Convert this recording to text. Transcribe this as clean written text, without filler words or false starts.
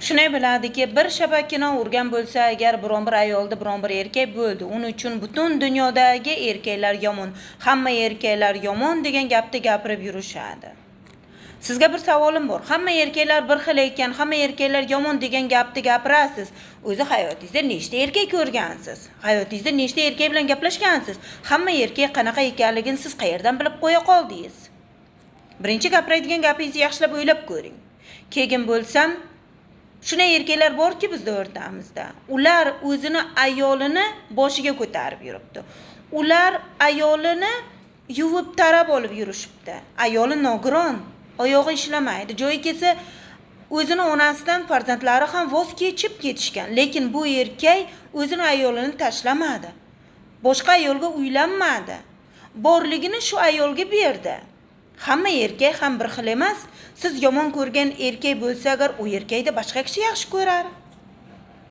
Shunday biladiki, bir shabakini urgan bo'lsa agar biron bir ayolni biron bir erkak bo'ldi. Uning uchun butun dunyodagi erkaklar yomon, hamma erkaklar yomon degan gapni gapirib yurishadi. Sizga bir savolim bor. Hamma erkaklar bir xil ekan, hamma erkaklar yomon degan gapni gapirasiz. O'zi hayotingizda nechta erkak ko'rgansiz? Hayotingizda nechta erkak bilan gaplashgansiz? Hamma erkak qanaqa ekanligini siz qayerdan bilib qo'ya qoldingiz? Birinchi gapiradigan gapingizni yaxshilab o'ylab ko'ring. Keyin bo'lsam, shunday erkaklar borki bizda o'rtamizda. Ular o'zini ayolini boshiga ko'tarib yuribdi. Ular ayolini yuvib tarab olib yurishibdi. Ayoli nogiron, oyog'i ishlamaydi. Joyi kelsa o'zini onasidan farzandlari ham voz kechib ketishgan. Lekin bu erkak o'zini ayolini tashlamadi. Boshqa ayolga uylanmadi. Borligini shu ayolga berdi. Hamma erkak ham bir xil emas. Siz yomon ko'rgan erkak bo'lsa agar, u erkakni boshqa kishi yaxshi ko'rar.